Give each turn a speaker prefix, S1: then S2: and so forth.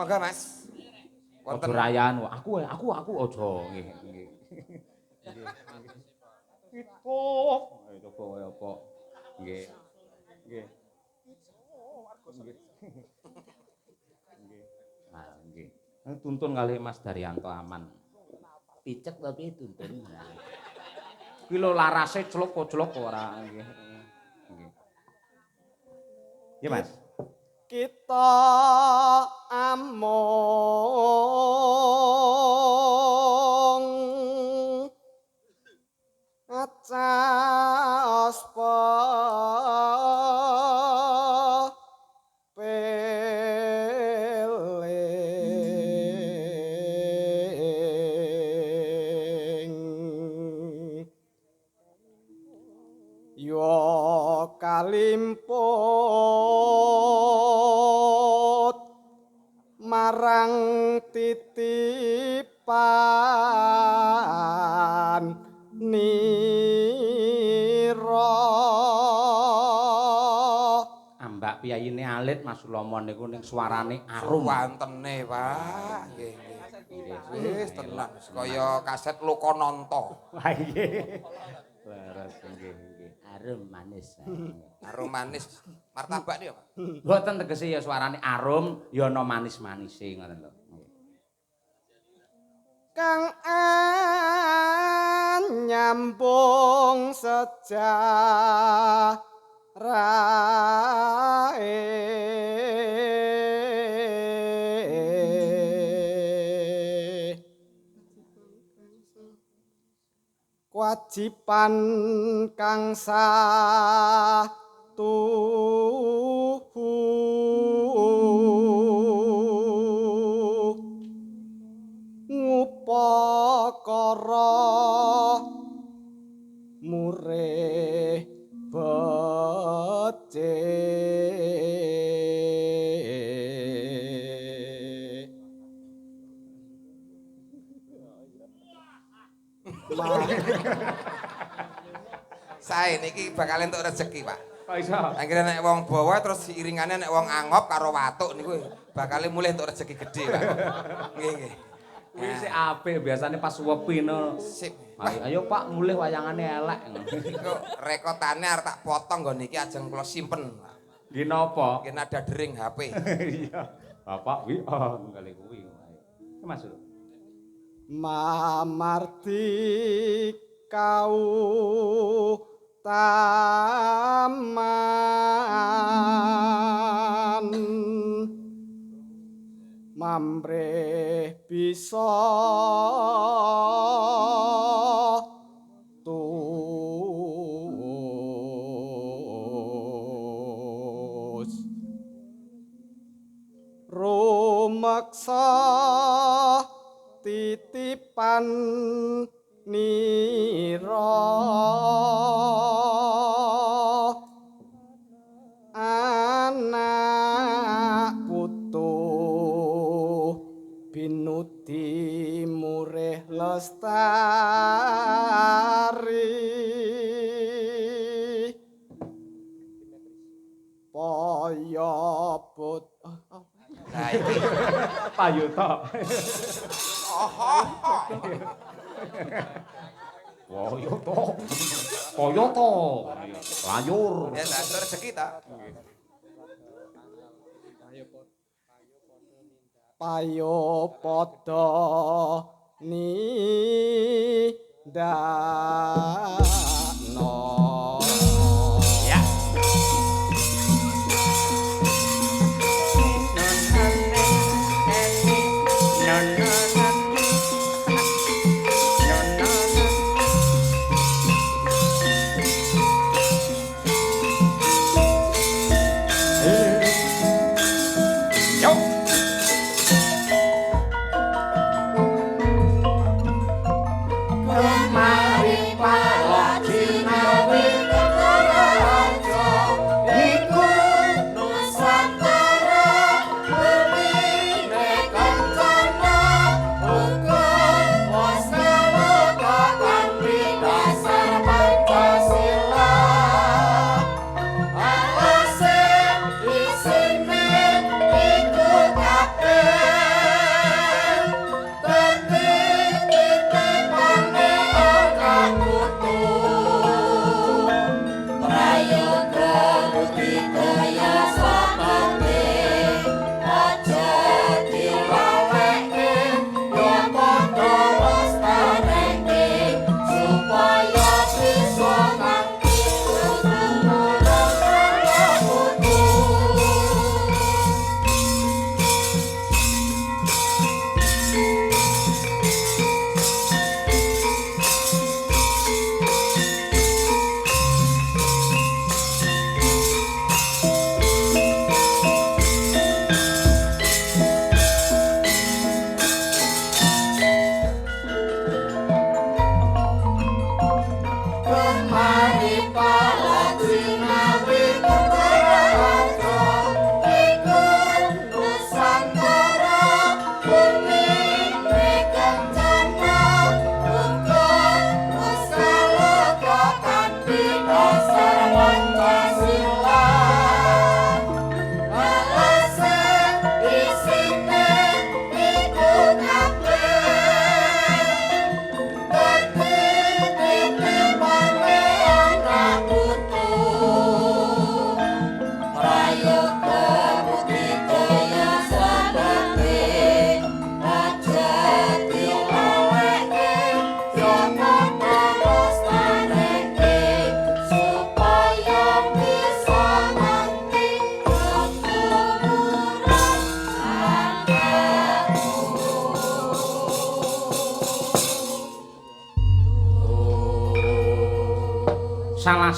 S1: Monggo, Mas.
S2: Wonten rayan aku aja nggih nggih. Itu ayo coba kaya apa. Nggih. Nggih. Nggih. Nah, nggih. Tuntun kalih Mas Daryanto aman. Picek tapi tuntun. Kuwi lho larase clok-clok ora nggih. Nggih. Nggih, Mas.
S3: Kita amung acaos peling yo kalimput marang titipan nira.
S2: Ambak piyayine alit Mas Sulomo niku ning suarane arum.
S1: Wantene, Pak. Nggih, nggih. Wis tenang kaya kaset Lokananta.
S2: Wah nggih. Leres nggih nggih. Arum manis.
S1: Arum manis martabak niku, Pak.
S2: Mboten tegese ya suarane arum ya ana manis-manise ngoten lho.
S3: Kang anyambung sejarahe kewajiban kang satuhu ngupakara murih becik.
S1: Sae niki bakal entuk rejeki, Pak.
S2: Kok iso?
S1: Anggere nek wong bawa terus iringane nek wong angop karo watuk niku bakal mulih entuk rejeki gedhe, Pak. Nggih, nggih.
S2: Kuwi sik apik biasane pas wepi no.
S1: Sip.
S2: Ayo Pak mulih wayangane elek.
S1: Iku rekotane arep tak potong nggon iki ajeng kula simpen.
S2: Nggih napa?
S1: Nggih nada dering HP.
S2: Iya. Bapak wi oh kali kuwi. Mas.
S3: Mamarti kau taman mamrih bisa tus rumeksa titipan nira anak putu binudi murih lestari paya put.
S1: Nah iki
S2: payuta. Payuta. Payuta. Layur.
S1: Ya tak rezeki ta.
S3: Payo padha nindakno.
S2: Ya. Kemari palak jinawi Salah.